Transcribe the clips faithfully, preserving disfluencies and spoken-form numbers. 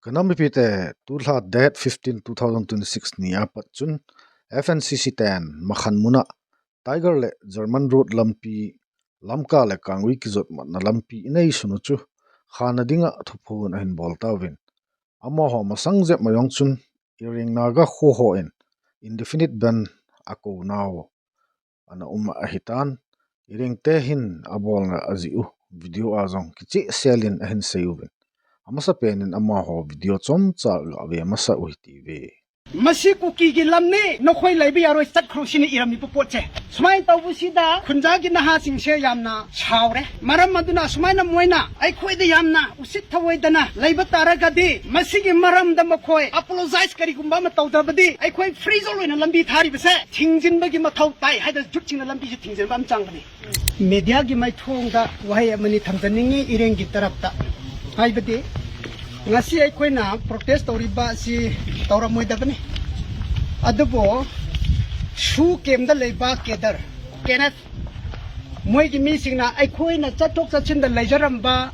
Ka nam mipite, tulha date fifteen, two thousand twenty-six ni apat chun F N C C ten Makhan muna Tiger le German Road lampi, Lamka le Kangui kijot matna lampi inei sunu chu khana dinga thuphon ahin bol tauvin. Amaho masang jep ma jong chun Iring Naga kho hon indefinite ban akou nau ana um ahitan, Iring te hin abolna ajeh u video a jong kicheh selin ahin sei uvin. Amasa penin amaho video chomcha gave masa u hite ve. ꯃꯁꯤ ꯀꯨꯀꯤꯒꯤ ꯂꯝꯅꯤ, ꯅꯈꯣꯏ ꯂꯩꯕ ꯌꯥꯔꯣꯏ, ꯆꯠꯈ꯭ꯔꯣ ꯁꯤꯅꯤ ꯏꯔꯝꯃꯤꯕ ꯄꯣꯠꯁꯦ꯫ ꯁꯨꯃꯥꯏꯅ ꯇꯧꯕꯁꯤꯗ ꯈꯨꯟꯖꯥꯒꯤ ꯅꯍꯥꯁꯤꯡꯁꯦ ꯌꯥꯝꯅ ꯁꯥꯎꯔꯦ꯫ ꯃꯔꯝ ꯑꯗꯨꯅ ꯁꯨꯃꯥꯏꯅ ꯃꯣꯏꯅ ꯑꯩꯈꯣꯏꯗ ꯌꯥꯝꯅ ꯎꯁꯤꯠ ꯊꯑꯣꯏꯗꯅ ꯂꯩꯕ ꯇꯥꯔꯒꯗꯤ, ꯃꯁꯤꯒꯤ ꯃꯔꯝꯗ ꯃꯈꯣꯏ apologize ꯀꯔꯤꯒꯨꯝꯕ ꯑꯃ ꯇꯧꯗ꯭ꯔꯕꯗꯤ, ꯑꯩꯈꯣꯏ free zone ꯑꯣꯏꯅ ꯂꯝꯕꯤ ꯊꯥꯔꯤꯕꯁꯦ ꯊꯤꯡꯖꯤꯟꯕꯒꯤ ꯃꯊꯧ ꯇꯥꯏ ꯍꯥꯏꯗꯅ youth ꯁꯤꯡꯅ ꯂꯝꯕꯤꯁꯦ ꯊꯤꯡꯖꯤꯟꯕ ꯑꯃ ꯆꯪꯕꯅꯤ꯫ Media ꯒꯤ ꯃꯥꯏꯊꯣꯡꯗ ꯋꯥꯍꯩ ꯑꯃꯅꯤ ꯊꯝꯖꯅꯤꯡꯉꯤ ꯏꯔꯦꯡꯒꯤ ꯇꯔꯞꯇ꯫ ꯍꯥꯏꯕꯗꯤ, ꯉꯁꯤ ꯑꯩꯈꯣꯏꯅ protest ꯇꯧꯔꯤꯕ ꯑꯁꯤ ꯇꯧꯔꯝꯃꯣꯏꯗꯕꯅꯤ꯫ ꯑꯗꯨꯕꯨ ꯁꯨ ꯀꯦꯝꯗ ꯂꯩꯕ cadre, ꯀꯦꯅꯦꯊ, ꯃꯣꯏꯒꯤ ꯃꯤꯁꯤꯡꯅ ꯑꯩꯈꯣꯏꯅ ꯆꯠꯊꯣꯛ ꯆꯠꯁꯤꯟꯗ ꯂꯩꯖꯔꯝꯕ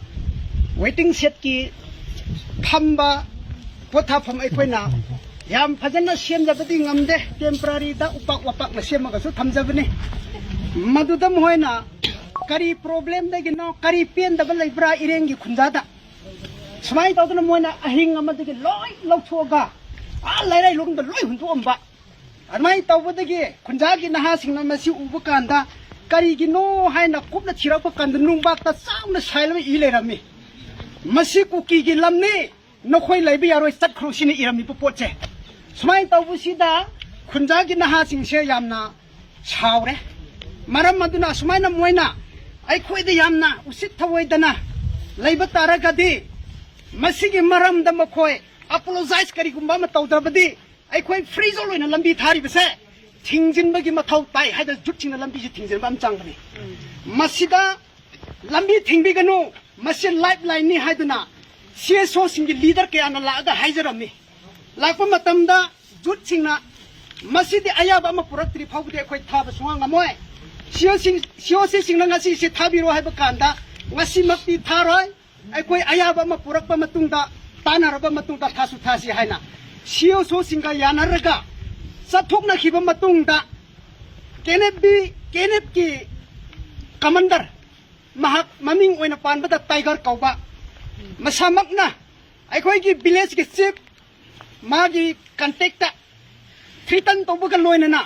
waiting shed ꯀꯤ ꯐꯝꯕ ꯄꯣꯊꯥꯐꯝ ꯑꯩꯈꯣꯏꯅ ꯌꯥꯝ ꯐꯖꯅ ꯁꯦꯝꯖꯕꯗꯤ ꯉꯝꯗꯦ, temporary ꯗ ꯎꯄꯥꯛ ꯋꯥꯄꯥꯛꯅ ꯁꯦꯝꯃꯒꯁꯨ ꯊꯝꯖꯕꯅꯤ꯫ ꯃꯗꯨꯗ ꯃꯈꯣꯏꯅ ꯀꯔꯤ problem ꯗꯒꯤꯅꯣ, ꯀꯔꯤ ꯄꯦꯟꯗꯕ ꯂꯩꯕ꯭ꯔꯥ ꯏꯔꯦꯡꯒꯤ ꯈꯨꯟꯖꯥꯗ? ꯁꯨꯃꯥꯏꯅ ꯇꯧꯗꯅ ꯃꯣꯏꯅ ꯑꯍꯤꯡ ꯑꯃꯗꯒꯤ ꯂꯣꯏ ꯂꯧꯊꯣꯛꯑꯒ ꯑꯥ ꯂꯩꯔꯩꯂꯣꯡꯗ ꯂꯣꯏ ꯍꯨꯟꯗꯣꯛꯑꯝꯕ꯫ ꯑꯗꯨꯃꯥꯏꯅ ꯇꯧꯕꯗꯒꯤ ꯈꯨꯟꯖꯥꯒꯤ ꯅꯍꯥꯁꯤꯡꯅ ꯃꯁꯤ ꯎꯕ ꯀꯥꯟꯗ, ꯀꯔꯤꯒꯤꯅꯣ ꯍꯥꯏꯅ ꯀꯨꯞꯅ ꯊꯤꯔꯛꯄ ꯀꯥꯟꯗ ꯅꯨꯡꯕꯥꯛꯇ ꯆꯥꯎꯅ ꯁꯥꯏꯜ ꯑꯃ ꯏ ꯂꯩꯔꯝꯃꯤ꯫ ꯃꯁꯤ ꯀꯨꯀꯤꯒꯤ ꯂꯝꯅꯤ, ꯅꯈꯣꯏ ꯂꯩꯕ ꯌꯥꯔꯣꯏ, ꯆꯠꯈ꯭ꯔꯣ ꯁꯤꯅꯤ ꯏꯔꯝꯃꯤꯕ ꯄꯣꯠꯁꯦ꯫ ꯁꯨꯃꯥꯏꯅ ꯇꯧꯕꯁꯤꯗ ꯈꯨꯟꯖꯥꯒꯤ ꯅꯍꯥꯁꯤꯡꯁꯦ ꯌꯥꯝꯅ ꯁꯥꯎꯔꯦ꯫ ꯃꯔꯝ ꯑꯗꯨꯅ ꯑꯁꯨꯃꯥꯏꯅ ꯃꯣꯏꯅ ꯑꯩꯈꯣꯏꯗ ꯌꯥꯝꯅ ꯎꯁꯤꯠ ꯊꯑꯣꯏꯗꯅ ꯂꯩꯕ ꯇꯥꯔꯒꯗꯤ, ꯃꯁꯤꯒꯤ ꯃꯔꯝꯗ ꯃꯈꯣꯏ apologize ꯀꯔꯤꯒꯨꯝꯕ ꯑꯃ ꯇꯧꯗ꯭ꯔꯕꯗꯤ, ꯑꯩꯈꯣꯏ free zone ꯑꯣꯏꯅ ꯂꯝꯕꯤ ꯊꯥꯔꯤꯕꯁꯦ ꯊꯤꯡꯖꯤꯟꯕꯒꯤ ꯃꯊꯧ ꯇꯥꯏ ꯍꯥꯏꯗꯅ youth ꯁꯤꯡꯅ ꯂꯝꯕꯤꯁꯦ ꯊꯤꯡꯖꯤꯟꯕ ꯑꯃ ꯆꯪꯕꯅꯤ꯫ ꯃꯁꯤꯗ ꯂꯝꯕꯤ ꯊꯤꯡꯕꯤꯒꯅꯨ, ꯃꯁꯤ lifeline ꯅꯤ ꯍꯥꯏꯗꯨꯅ C S O ꯁꯤꯡꯒꯤ leader ꯀꯌꯥꯅ ꯂꯥꯛꯑꯒ ꯍꯥꯏꯖꯔꯝꯃꯤ꯫ ꯂꯥꯛꯄ ꯃꯇꯝꯗ youth ꯁꯤꯡꯅ ꯃꯁꯤꯗꯤ ꯑꯌꯥꯕ ꯑꯃ ꯄꯨꯔꯛꯇ꯭ꯔꯤ ꯐꯥꯎꯕꯗꯤ ꯑꯩꯈꯣꯏ ꯊꯥꯕ ꯁꯨꯡꯉꯝ ꯉꯝꯃꯣꯏ꯫ C O C, C O C ꯁꯤꯡꯅ ꯉꯁꯤꯁꯦ ꯊꯥꯕꯤꯔꯣ ꯍꯥꯏꯕ ꯀꯥꯟꯗ ꯉꯁꯤꯃꯛꯇꯤ ꯊꯥꯔꯣꯏ꯫ ꯑꯩꯈꯣꯏ ꯑꯌꯥꯕ ꯑꯃ ꯄꯨꯔꯛꯄ ꯃꯇꯨꯡꯗ, ꯇꯥꯟꯅꯔꯕ ꯃꯇꯨꯡꯗ ꯊꯥꯁꯨ ꯊꯥꯁꯤ ꯍꯥꯏꯅ C S O ꯁꯤꯡꯒ ꯌꯥꯅꯔꯒ ꯆꯠꯊꯣꯛꯅꯈꯤꯕ ꯃꯇꯨꯡꯗ, K N F B, K N F ꯀꯤ commander, ꯃꯍꯥꯛ ꯃꯃꯤꯡ ꯑꯣꯏꯅ ꯄꯥꯟꯕꯗ Tiger ꯀꯧꯕ, ꯃꯁꯥꯃꯛꯅ ꯑꯩꯈꯣꯏꯒꯤ village ꯀꯤ chief, ꯃꯥꯒꯤ contact ꯇ threaten ꯇꯧꯕꯒ ꯂꯣꯏꯅꯅ,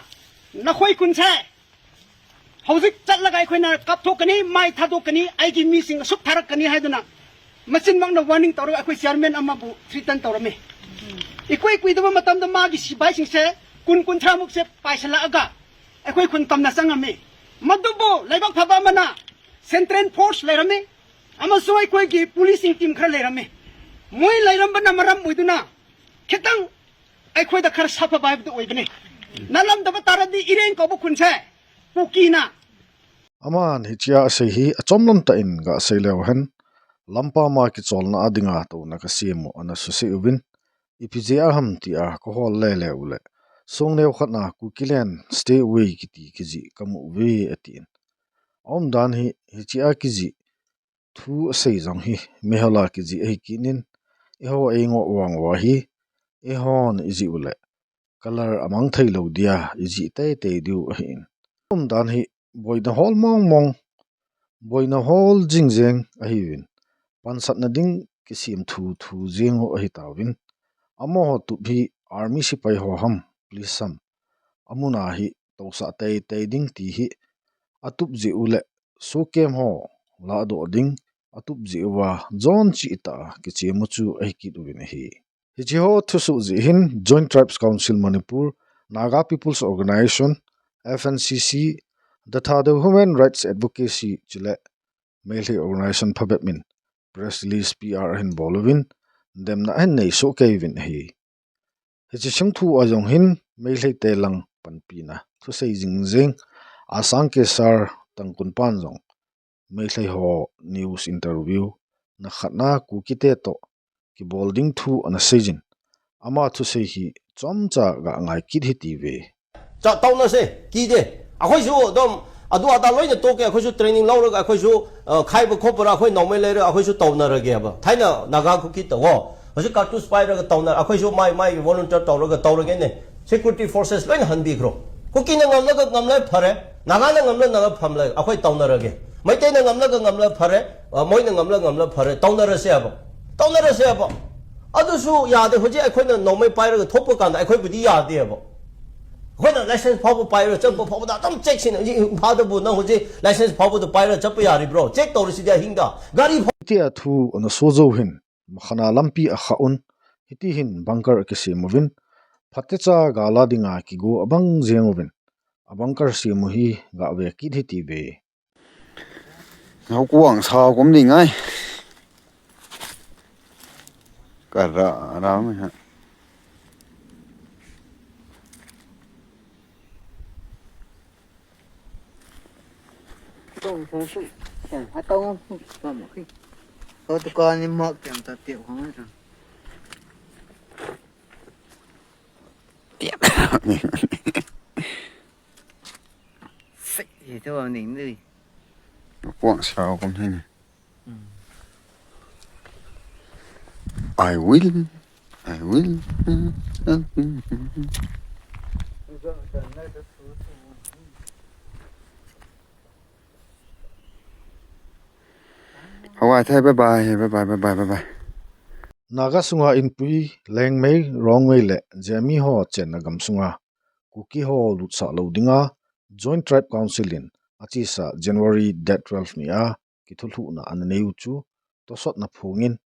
ꯅꯈꯣꯏ ꯈꯨꯟꯁꯦ ꯍꯧꯖꯤꯛ ꯆꯠꯂꯒ ꯑꯩꯈꯣꯏꯅ ꯀꯥꯞꯊꯣꯛꯀꯅꯤ, ꯃꯩ ꯊꯥꯗꯣꯛꯀꯅꯤ, ꯑꯩꯒꯤ ꯃꯤꯁꯤꯡ ꯑꯁꯨꯛ ꯊꯥꯔꯛꯀꯅꯤ ꯍꯥꯏꯗꯨꯅ ꯃꯆꯤꯟꯃꯛꯅ warning ꯇꯧꯔꯒ ꯑꯩꯈꯣꯏ chairman ꯑꯃꯕꯨ threaten ꯇꯧꯔꯝꯃꯤ꯫ ꯏꯀꯨꯏ ꯀꯨꯏꯗꯕ ꯃꯇꯝꯗ ꯃꯥꯒꯤ ꯁꯤꯐꯥꯏꯁꯤꯡꯁꯦ ꯀꯨꯟ ꯀꯨꯟꯊ꯭ꯔꯥ ꯃꯨꯛꯁꯦ ꯄꯥꯏꯁꯤꯜꯂꯛꯑꯒ ꯑꯩꯈꯣꯏ ꯈꯨꯟ ꯇꯝꯅ ꯆꯪꯉꯝꯃꯤ꯫ ꯃꯗꯨꯕꯨ ꯂꯥꯏꯕꯛ ꯐꯕ ꯑꯃꯅ central force ꯂꯩꯔꯝꯃꯤ ꯑꯃꯁꯨꯡ ꯑꯩꯈꯣꯏꯒꯤ policing team ꯈꯔ ꯂꯩꯔꯝꯃꯤ꯫ ꯃꯣꯏ ꯂꯩꯔꯝꯕꯅ ꯃꯔꯝ ꯑꯣꯏꯗꯨꯅ ꯈꯤꯇꯪ ꯑꯩꯈꯣꯏꯗ ꯈꯔ ꯁꯥꯐꯕ ꯍꯥꯏꯕꯗꯨ ꯑꯣꯏꯕꯅꯤ꯫ ꯅꯠꯂꯝꯗꯕ ꯇꯥꯔꯗꯤ ꯏꯔꯦꯡ ꯀꯧꯕ ꯈꯨꯟꯁꯦ ꯀꯨꯀꯤꯅ ꯑꯃꯥꯟ hichea asei hi achomlam tah in gasei leu hen, lampa ma kicholna a dinga touna kasem u ana suse uvin, ipi jeh a ham tia kahol lele uleh, Songneo khatna Kukiland stay away kiti kijih kamu uve atin. Aumdan hi hichea kijih thu asei jong hi meihola kijih ahi kit in, eiho eingoh vang uva hi eihon ijih uleh, color amang theilou dia ijih teitei diu ahin. Aumdan hi boina hol mongmong, boina hol jingjeng ahiuvin, pansatna ding kisem thuthu jeng u ahitauvin, amaho tup hi army sepai ho ham, police ham, amuna hi tousah teitei ding ti hi atup jeh uleh, SoO camp ho lahdoh ding atup jeh uva jon cheh tah a kichem u chu ahi kit uvin ahi. Hicheho thusoh jeh hin Joint Tribes Council Manipur, Naga People's Organisation, F N C C, The Thadou Human Rights Advocacy chuleh Meitei Organisation phabep in press release, P R ahin bol uvin, demna ahin nei soh kei uvin ahi. Hiche sungthu a jong hin Meitei te lang panpina thusei jingjeng Asang Kesar Tangkhul pan jong Meitei ho news interview na khatna Kuki te toh kibol ding thu ana seijin, ama thusei hi chomcha gangai kit hite ve. จะเต้านะสิ กี่เด ꯑꯩꯈꯣꯏꯁꯨ ꯑꯗꯨꯝ ꯑꯗꯨ ꯑꯗꯥ ꯂꯣꯏꯅ ꯇꯣꯛꯀꯦ꯫ ꯑꯩꯈꯣꯏꯁꯨ training ꯂꯧꯔꯒ ꯑꯩꯈꯣꯏꯁꯨ ꯈꯥꯏꯕ ꯈꯣꯠꯄꯔ ꯑꯩꯈꯣꯏ ꯅꯣꯡꯃꯩ ꯂꯩꯔꯒ ꯑꯩꯈꯣꯏꯁꯨ ꯇꯧꯅꯔꯒꯦꯕ꯫ ꯊꯥꯏꯅ ꯅꯥꯒꯥ ꯀꯨꯀꯤ ꯇꯧꯋꯣ꯫ ꯍꯧꯖꯤꯛ cartridge ꯄꯥꯏꯔꯒ ꯇꯧꯅ-, ꯑꯩꯈꯣꯏꯁꯨ ꯃꯥꯏ, ꯃꯥꯏꯒꯤ volunteer ꯇꯧꯔꯒ ꯇꯧꯔꯒꯦꯅꯦ꯫ Security forces ꯂꯣꯏꯅ ꯍꯟꯕꯤꯈ꯭ꯔꯣ꯫ ꯀꯨꯀꯤꯅ ꯉꯝꯂꯒ ꯉꯝꯂꯦ, ꯐꯔꯦ꯫ ꯅꯥꯒꯥꯅ ꯉꯝꯂ ꯉꯝꯂ ꯐꯝꯂꯦ, ꯑꯩꯈꯣꯏ ꯇꯧꯅꯔꯒꯦ꯫ ꯃꯩꯇꯩꯅ ꯉꯝꯂꯒ ꯉꯝꯂ ꯐꯔꯦ, ꯑ, ꯃꯣꯏꯅ ꯉꯝꯂ ꯉꯝꯂ ꯐꯔꯦ, ꯇꯧꯅꯔꯁꯦ ꯍꯥꯏꯕ꯫ ꯇꯧꯅꯔꯁꯦ ꯍꯥꯏꯕ꯫ ꯑꯗꯨꯁꯨ ꯌꯥꯗꯦ꯫ ꯍꯧꯖꯤꯛ ꯑꯩꯈꯣꯏꯅ ꯅꯣꯡꯃꯩ ꯄꯥꯏꯔꯒ ꯊꯣꯛꯄ ꯀꯥꯟꯗ ꯑꯩꯈꯣꯏꯕꯨꯗꯤ ꯌꯥꯗꯦꯕ꯫ ꯑꯩꯈꯣꯏꯅ license ꯐꯥꯎꯕ ꯄꯥꯏꯔꯒ ꯆꯠꯄ ꯐꯥꯎꯕꯗ ꯑꯗꯨꯝ check ꯁꯤꯅ ꯍꯧꯖꯤꯛ ꯏꯝꯐꯥꯜꯗꯕꯨ ꯅꯪ ꯍꯧꯖꯤꯛ license ꯐꯥꯎꯕꯗ ꯄꯥꯏꯔꯒ ꯆꯠꯄ ꯌꯥꯔꯤꯕ꯭ꯔꯣ? Check ꯇꯧꯔꯤꯁꯤꯗꯤ ꯑꯍꯤꯡꯗ꯫ ꯒꯥꯔꯤ ꯐꯥꯎ- ꯏꯇꯤ ꯑꯊꯨ ꯑꯅ ꯁꯣꯖꯧ ꯍꯤꯟ, ꯃꯈꯅꯥ ꯂꯝꯄꯤ ꯑꯈꯥꯛ ꯎꯟ, ꯍꯤꯇꯤ ꯍꯤꯟ bunker ꯑꯀꯤ ꯁꯦꯝ ꯎꯕꯤꯟ, ꯐꯠꯇꯦ ꯆꯥ ꯒꯥꯂꯥ ꯗꯤꯡꯉꯥ ꯀꯤꯒꯨ ꯑꯕꯪ ꯖꯦꯡ ꯎꯕꯤꯟ, ꯑꯕꯪꯀꯔ ꯁꯦꯝ ꯎꯍꯤ ꯒꯥ ꯋꯦ ꯀꯤꯠ ꯍꯤꯇꯤ ꯕꯦ꯫ ꯍꯧꯀꯨꯋꯥꯡ ꯁꯥ ꯀꯨꯝꯗꯤ ꯉꯥꯏ꯫ ꯀꯔꯥ ꯑꯔꯥꯝ ꯍꯥ꯫ Tong sa su, sa ha tong su sa ma khi. Ko tu ko ni mak tiam ta tiam khong sa. Tiam. Sai, ye tu ning ni. Kuang sao kum ni. I will, I will. Hawai thai, bye bye, bye bye, bye bye, bye bye. Naga sunga inpui, Lengmei, Rongmei le Zeme ho chenna gam sunga Kuki ho lutsah lou dinga Joint Tribe Council in achesa January date twelve ni a kithulhuhna ana nei u chu tosotna phungin,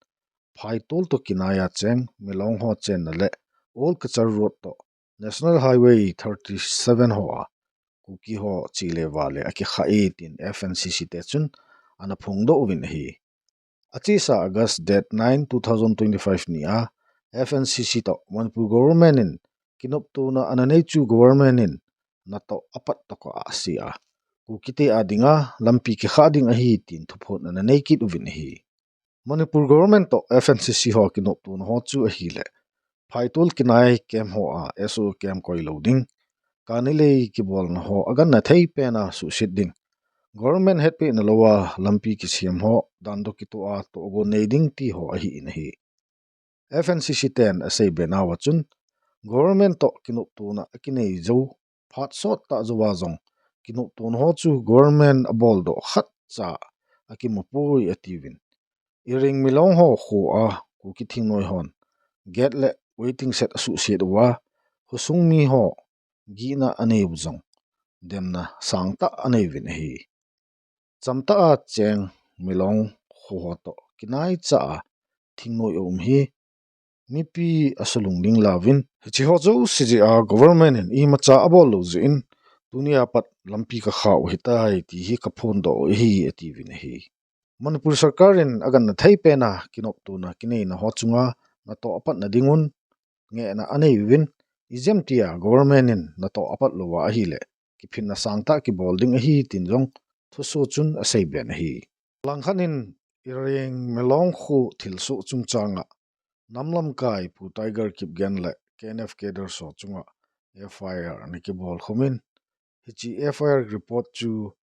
Phaitol to kinai a cheng Milong ho chenna le Old Cachar Road to National Highway thirty seven ho a Kuki ho che le vale akikha e tin F N C C te chun ana phongdoh uvin ahi. Achesa August date nine, two thousand twenty-five ni a F N C C to Manipur government in kinoptona ana nei chu government in natoh apat tokah a ase a, Kuki te a dinga lampi kikha ding ahi tin thuphon ana nei kit uvin ahi. Manipur government to F N C C ho kinoptona ho chu ahile, Phaitol kinai camp ho a S O camp koi lou ding, kani lei kibolna ho aganna thei pen a suhset ding, government hetpehna lou a lampi kisem ho dan doh kitoh a tohgon nei ding ti ho ahi in ahi. F N C C ten asei be nauva chun, government to kinoptona akinei jou phat sot tah jouva jong kinoptona ho chu government aboldoh khat cha akimu poi atiuvin. Ireng Milong ho kho a Kuki thingnoi hon gate le waiting shed asuhset uva, khosung mi ho gihna anei u jong demna sangtah anei uvin ahi. Chamtah a cheng Milong kho ho to kinai cha a thingnoi aum hi mipi asulung ding lauvin, hiche ho jouse jeh a government in imacha abol lou jeh in, tunia pat lampi kakha u hitai ti hi kaphondoh u ahi atiuvin ahi. Manipur sarkar in aganna thei pen a kinoptona kineina ho chunga natoh apatna dingun ngehna anei uvin, ijemtia government in natoh apat louva ahile, kiphinna sangtah kibol ding ahi tin jong thuso chun asei ben ahi. Langkhat in Ireng Milong kho thilsoh chungchang a nam lamkai Pu Tiger Kipgen le K N F cadres ho chunga F I R ana kibol khum in, hiche F I R report chu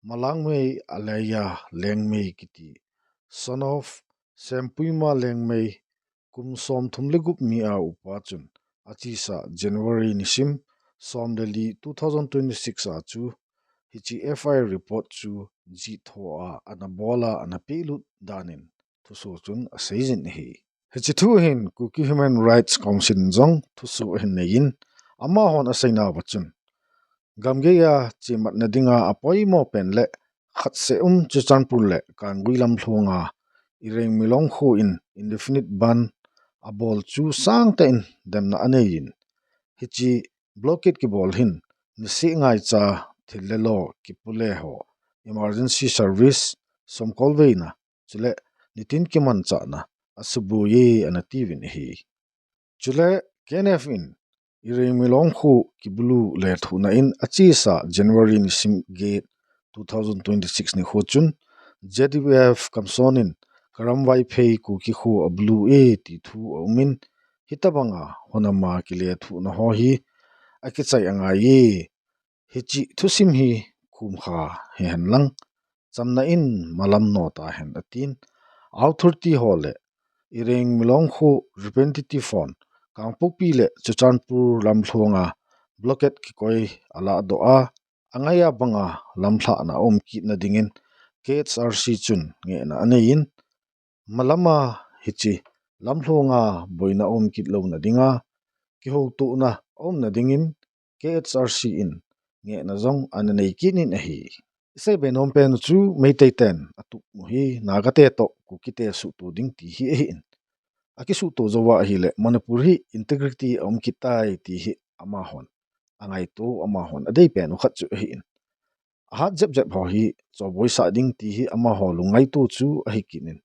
Malangmei Aleya Lengmei kiti, son of Sempuima Lengmei, kum somthum le gup mi a upa chun achesa January nisim som le li two thousand twenty-six a chu hiche F I R report chu jitho a ana bol a ana pehlut dan in thuso chun aseijin ahi. Hiche thu hin Kuki Human Rights Council in jong thuso ahin nei in, amahon aseinauva chun, gamgei a chematna dinga apoimo pen le khatseh um Churachandpur le Kangui lamlhong a Ireng Milong kho in indefinite bandh abol chu sangtah in demna anei in, hiche blockade kibol hin niseh ngaicha thil le lo kipule ho, emergency service, somkolveina, chule nitin kimanchahna asuboi e anatiuvin ahi. Chule K N F in Ireng Milong kho kibulu lethuhna in achesa January nisim get two thousand twenty-six nikho chun Z U F Kamson in Karam Vaiphei Kuki kho abulu e ti thu aum in, hitobanga hunama kilethuhna ho hi akichai angai e. Hiche thusim hi khumkha hihen lang, chamna in malam nota hen atin, authority ho le Ireng Milong khu representative hon Kangpokpi le Churachandpur lamlhonga blockade kikoi alahdoh a, angaiya banga lamlhahna aum kitna dingin K H R C chun ngehna aneiyin, malama hiche lamlhonga boina aum kit louna dinga, kihoutona aumna dingin K H R C in ngehna jong ana nei kit in ahi. Isei be nom pen u chu Meitei ten atup u hi Naga te toh Kuki te suhto ding ti hi ahin. Akisuhto jouva ahile Manipur hi integrity aum kit tai ti hi amahon angaito, amahon adei pen u khat chu ahin. Ahat jep jep ho hi choboisah ding ti hi amaho lungngaito chu ahi kit in.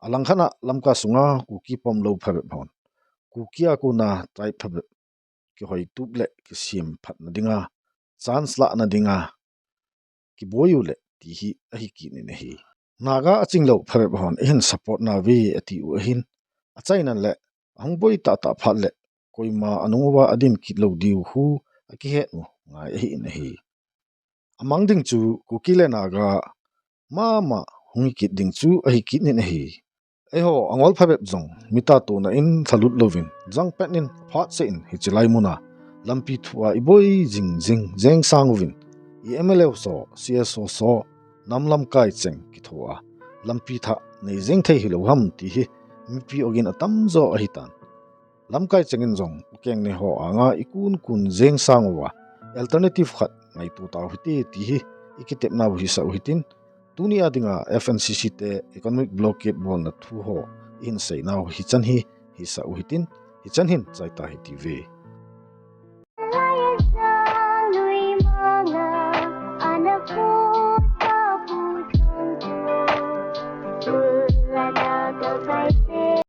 Alangkhat a Lamka sunga Kuki pom lou phabep hon, Kuki a kona tribe phabep kihoitup le kisem phatna dinga, chance lahna dinga kiboi u le ti hi ahi kit in ahi. Naga aching lou phabep hon eihin support nauve ati u ahin. Achaina le ahung boi tahtah phat le koima anung uva adin kit lou diu khu akihet u ngai ahin ahi. Amang ding chu Kuki le Naga mama hung hi kit ding chu ahi kit in ahi. Eiho angol phabep jong mita tona in lhalut louvin, jangpet in phatseh in hiche lai muna lampi thua iboi jing jing jeng sang uvin, i M L A ho, C S O ho, nam lamkai cheng kithoa lampi thah nei jeng thei hilou ham ti hi mipi ogin atamjo ahitan. Lamkai chengin jong ukeng ne ho anga ikun kun jeng sang uva alternative khat ngaito tau hite ti hi ikitepnau hisah u hitin, tuni a dinga F N C C te economic blockade bolna thu ho ihin seinau hichan hi hisah u hitin, hichan hin chaita hitiuve.